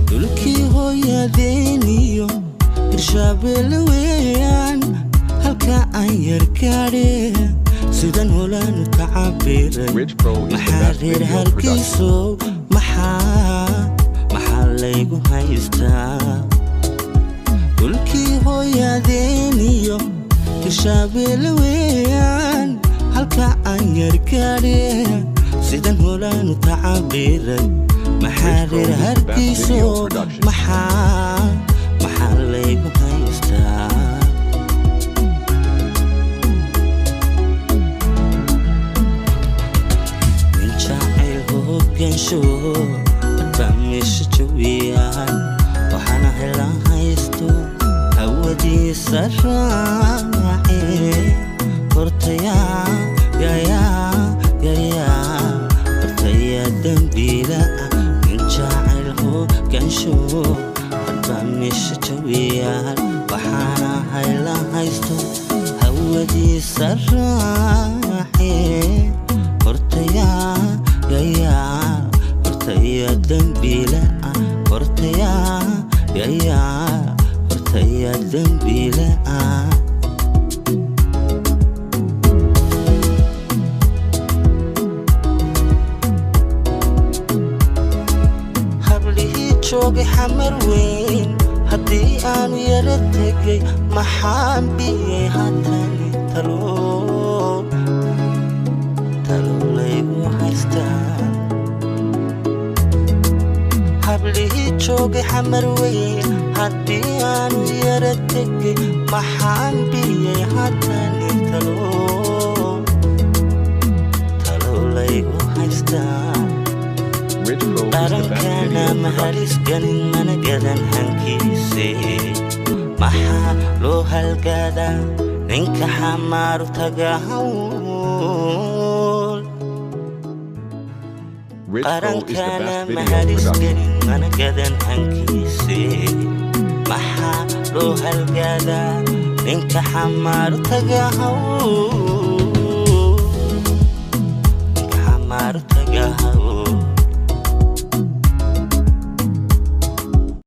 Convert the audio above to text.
Dhulkii hooyadeeniyo Hirshabeelle weeyaan halka aan yarkaadhe, sidan holaanu ka cabiray. Ridge Pro is the Maxaa best reer video production. Hargeyso, maxaa laygu haystaa? Dhulkii hooyadeeniyo Hirshabeelle weeyaan halka aan yarkaadhe, sidan holaanu ka cabiray. Maxaa Ridge Pro reer is the best Hargeyso, video production. maxaa laygu haystaa? Nin jacayl hogaansho baa meesha jawiyaan, waxaana hela haysto hawadiisa raace. Hortayaa yayaa yayaa, hortayaa dembiila. Nin jacayl hogaansho baa meesha jawiyaan, waxaana hela haysto hawadiisa raace. Hortayaa yayaa, hortayaa dembiila. Hortayaa yayaa, hortayaa dembiila. Hablihii joogay Xamar Weyn haddii aanu yara tegay, maxaan biyey haatani talo talo laygu haystaa? Hablihii joogay Xamar Weyn haddii aanu yara tegay, maxaan biyey haatani talo talo laygu haystaa? Ridge Pro is the best Qarankana video production. Mahalis ganin mana gadan hankiise, maxaa loo halgaadaa ninka xamaaru taga hawl? Ridge Pro is the Qarankana best video mahalis production. ganin mana gadan hankiise, maxaa loo halgaadaa ninka xamaaru taga hawl? Ninka xamaaru taga hawl.